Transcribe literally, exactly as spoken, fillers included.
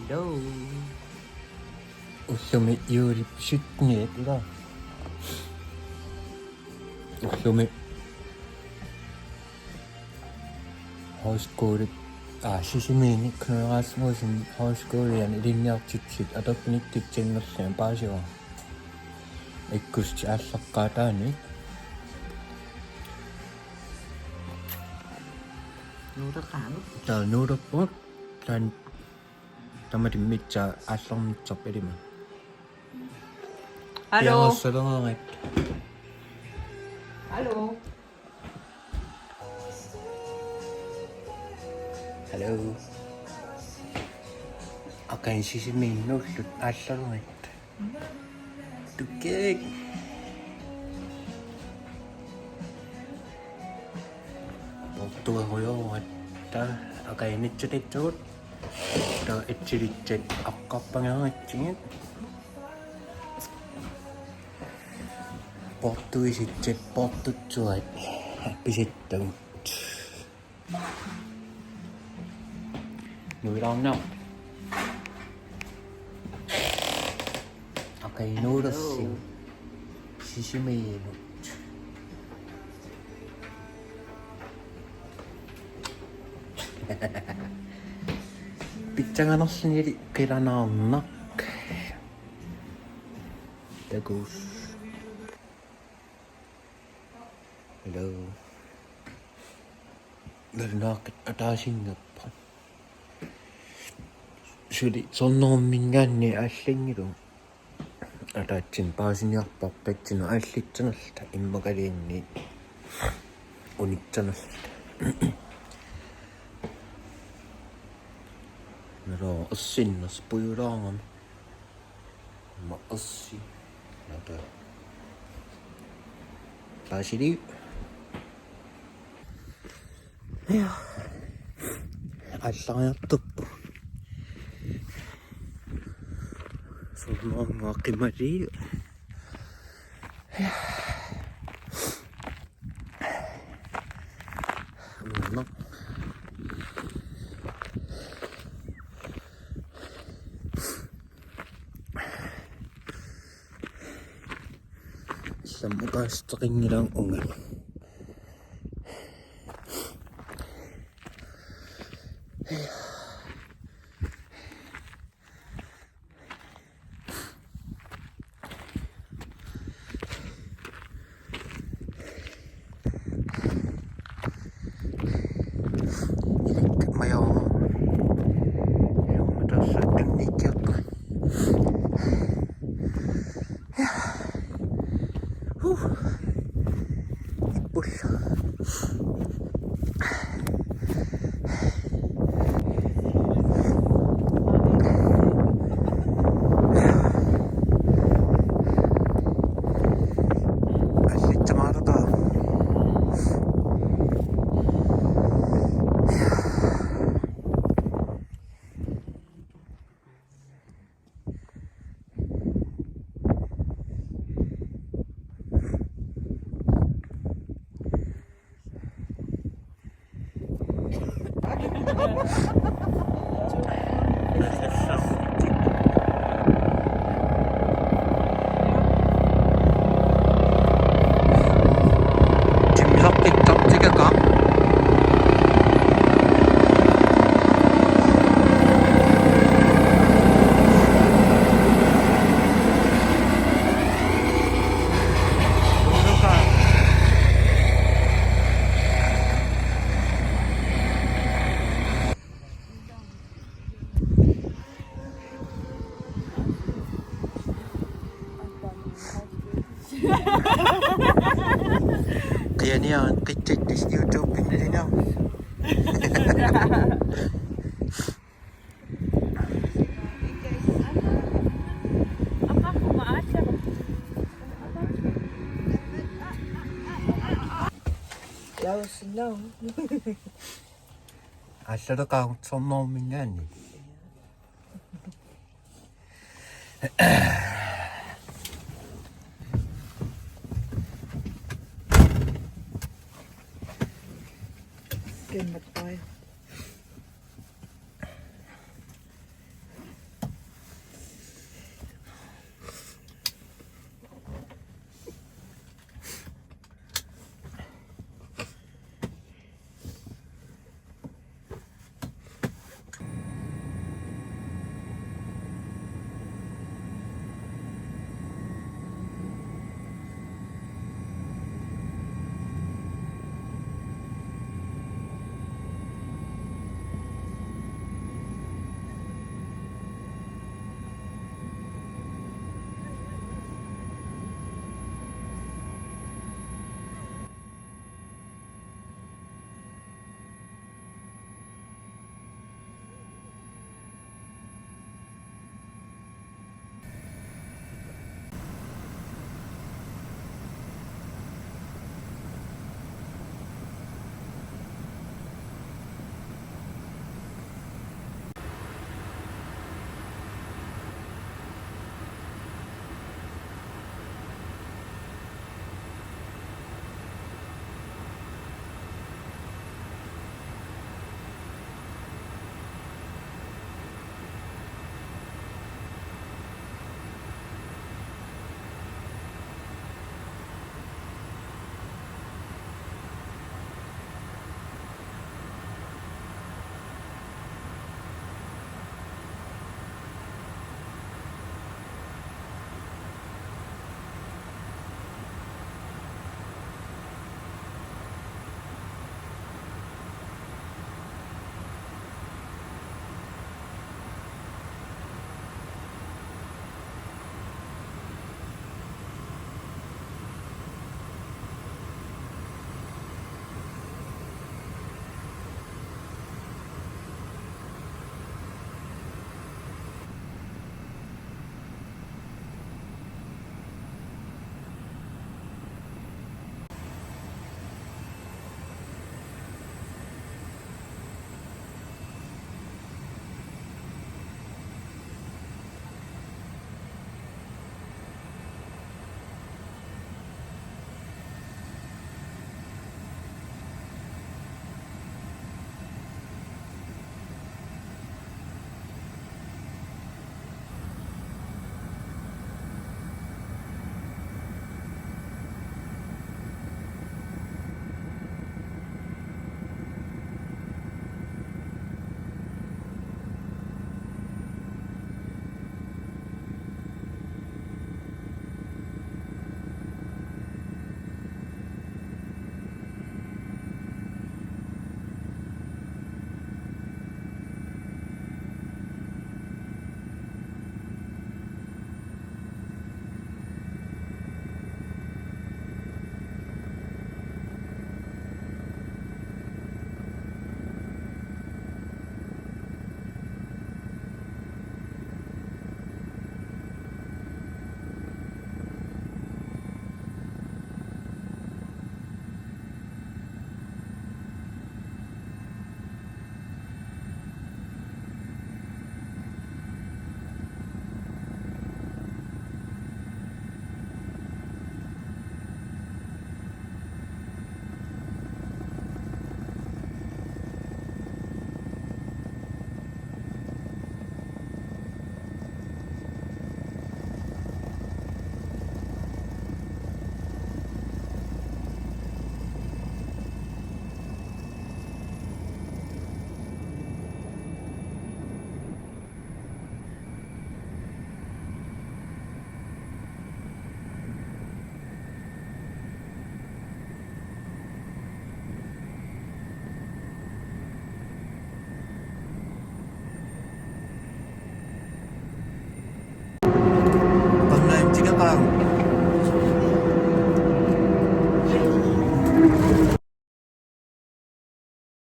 Hello. Ullumi juulip syttende, ila. Ullumi højskole, aa, Sisimiuni Knud Rasmussen Højskoliani ilinniartitsisut atorfinitsitsinngerlugit paasivara. Ikkussi aallaqqaataani. Nuuleqaagut. Taava nuulerpugut. Taanna tamatummi aatsaat aallarnissaat ilima. Hallo. Piareersaleraarit. Hallo. Hallo. Akai Sisimiunut nuulluta aallalerit. Tukik. Portuerujoratta akai nitsutatsugut. Taava itsilitsat aqqarpangaratsigit. Portugisitsat portutsuat pisattagut. Nuilaarna. Akai nuulersi. Sisimiunut. Pissanganarlunilu qilanaarnaq. Takuss. Hello. Nalunaaqutaq ataasinngaarpoq. Suli Soornarumminngaanniit aallanngilagut. Ataatsimik paasiniarparput tassani aallissanerluta immaqaluunniit unitsanerluta. Naluara ersinneq pujulaarami. Aamma ersi. Naluara. Paasiliuk. Ja. Aallariartorpugut. Soornarummi qimaliu. Ja. Uunga. Ilami oqaaseqanngilagut uunga. Ilakka majuarama. Majuarama tassa tunniukkiarpara. Ja. Huh. Ippullu. Allittamaalata. Qianiarit qitsattussat YouTube-imi nalinga. Close, no. Aallarteqqaarpugut Soornarumminngaanniit. Kemmattai.